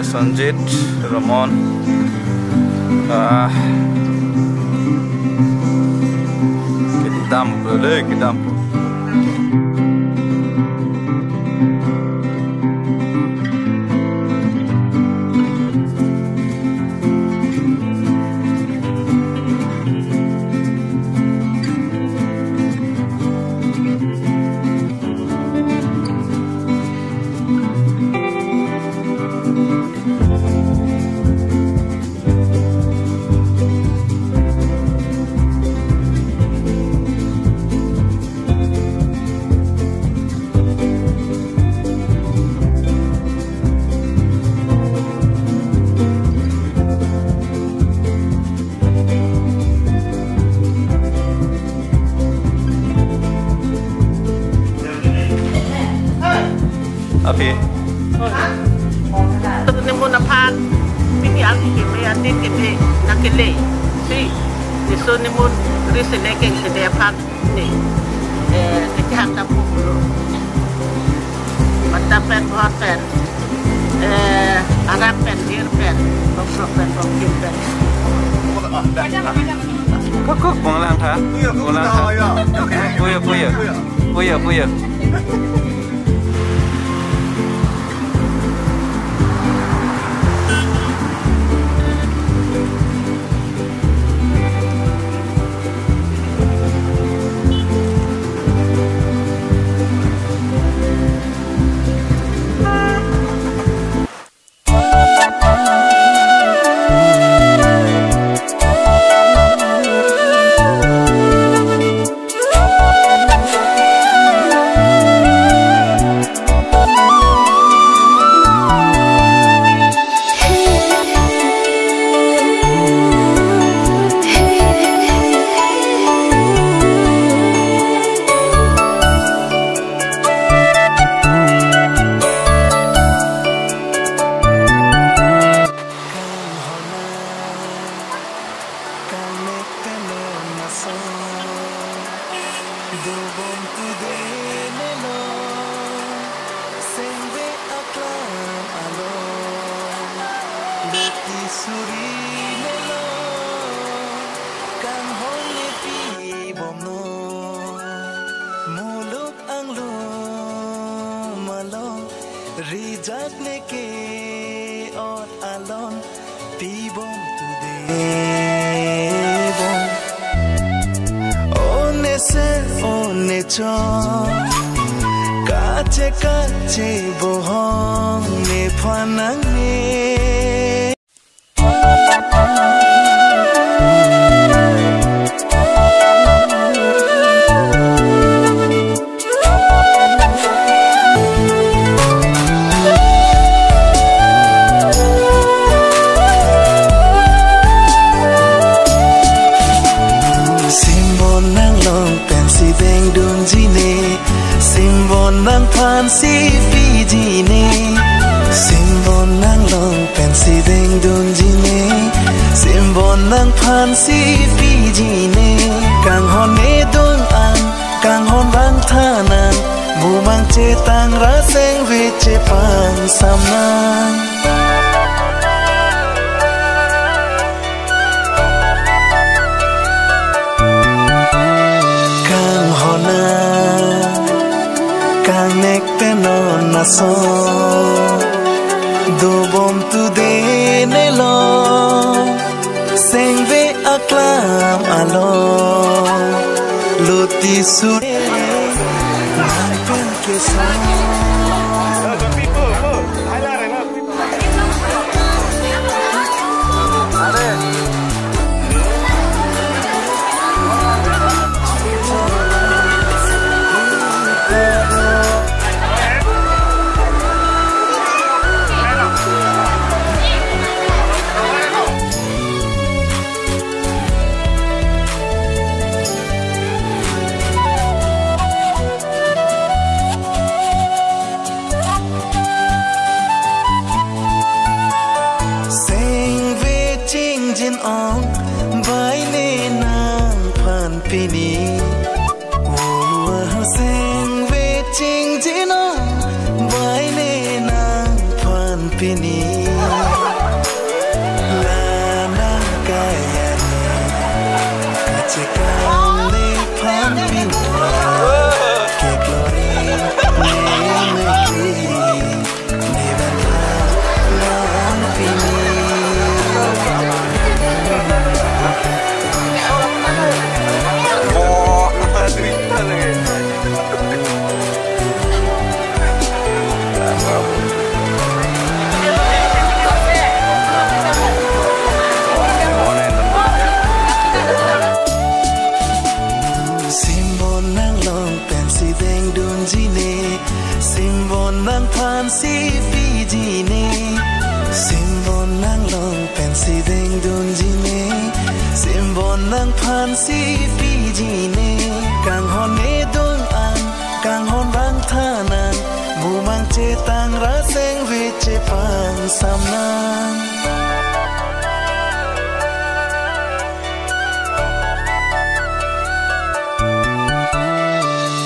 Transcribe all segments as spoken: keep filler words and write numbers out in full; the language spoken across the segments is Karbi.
Sanjit, Ramon. Ah. Kedam, bro, le, kedam. Api. Nimun aphan, pini ang keme atin keme nangkele. Si, niso nimun ri sene keng sene aphan ni. Eh, kecihak tapu dulu. Mata pen, bohor pen. Eh, arak pen, dir pen, bokrok pen, bokir pen. Kok, kok, bonglang tha. Bonglang tha. Puyo, puyo. Puyo, puyo. Kangnek tenon ason dobom tude nelo, sengve aklam along, luti suri nelo, kanghon ne pibomnon, muluk anglum along, rijak ne ke-ot along, pibom tude bom. One se one cho, kache kache bohong nephan nangne. Simbon nanglong pensi dengdunji ne, simbon nangphansi piji ne. Simbon nanglong pensi dengdunji ne, simbon nangphansi piji ne. Kanghon ne dun an, kanghon bang thanan, bumang chetang ra sengve chepangsamnan. Kanghon a, kangnek tenon ason dobom tude nelo, sengve aklam along, luti suri nangpen kesan. Sengve chingjin ong bai ne nangphan pini. Oh, sengve chingjin ong bai ne nangphan pini. Nangphansi piji ne, simbon nanglong pensi dengdunji ne, simbon nangphansi piji ne, kanghon ne dong an, kanghon bang thanang, bumang chetang ra sengve chepangsam nang.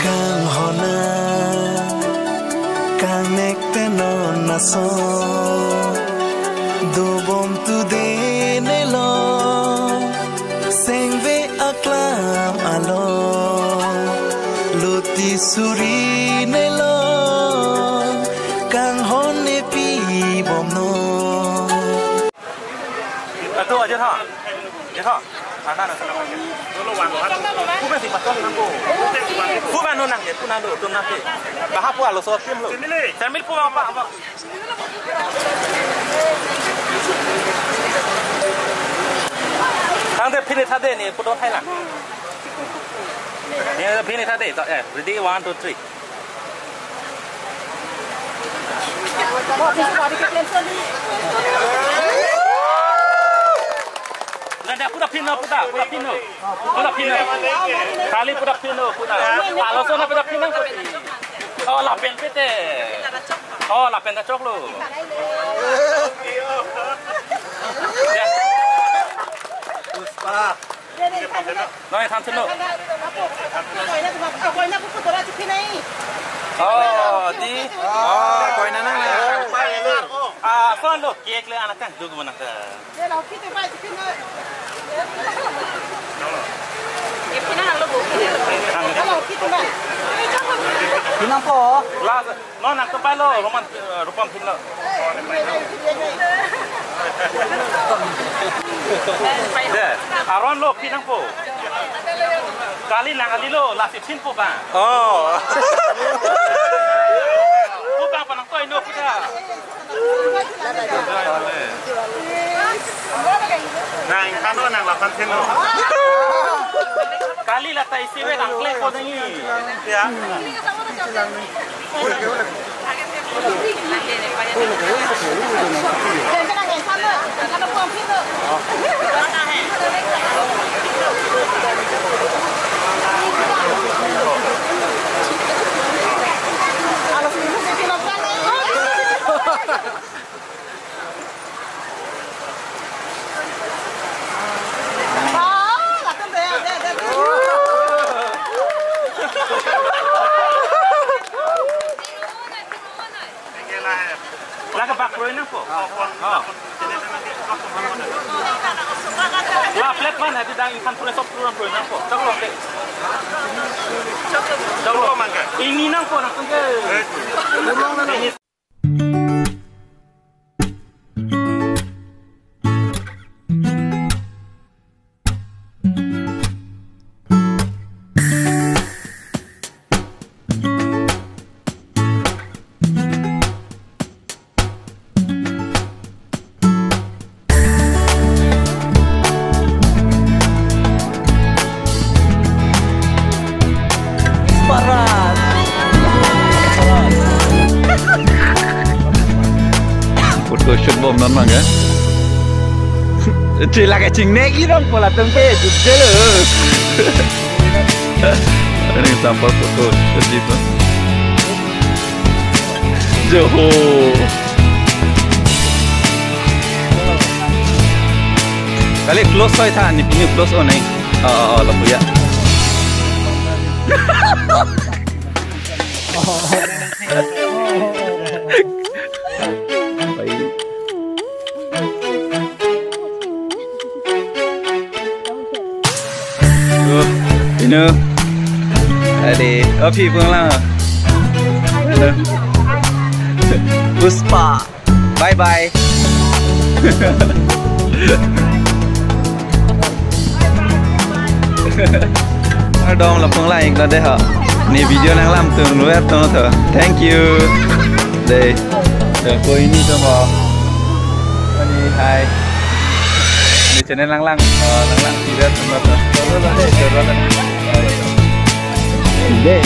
Kanghon na, kangnek te non ason, dobom tu de ne lo, sengve aklam alo, luti suri ne lo, kanghon ne pibom no. Ato aja tha. Ya tha. Ana na. Pu ben si patong nangko. Pu ben no nang ke, pu nang do, tum nang ke. Baha pu alo so tim lo. Family pu apa, apa? Tangte phin ne tha de ne, pu do thai na. Ne phin ne tha de, to, eh, ready, one, two, three. Nanda, pura phin no, pura, pura phin no. Pura phin no. Kali pura phin no, pura. Alo so na pura phin no. Oh, lapen pete. Oh, lapen ta choklo. Ya. Puspa. Noi, than selo. Oh, di. Oh, koina nang na. Ah, son lo, cake le anak kan duk mana ta. Pinang po. Last. Non nang kepai lo, Roman, eh, Rupam phin lo. De, aron lo phin nangpo. Kali nang ali lo, lasi phin po ba. Oh. Pu bang pa nangtoi no pu ta. Nang kano nang lapan phin lo. Kali la ta isi ve nang kle ko dengi. Ya. Lake bak kroi nangpo. Oh. La plate man hadi dang ingkhan pura sop pura kroi nangpo. Choklo ke. Choklo mangke. Ingni nangpo nangtum ke. Ingni. Parat. Photoshoot bom non mang ya. Cila kacing negi dong pola tempe jujel. Ini sampai photoshoot gitu. Joho. Kali close soi tha, ni pini close on nai. Oh, oh, oh, lapu ya. Baik. Oh, Pinu. Ade, oh, Phi pung lang. Pinu. Puspa. Bye bye. Ardom lapung lang ik lo de ho. Ne video nanglam tum luer tum to. Thank you. De. De ko ini to mo. Ani hai. Ne channel lang lang. Oh, lang lang video tum to. De.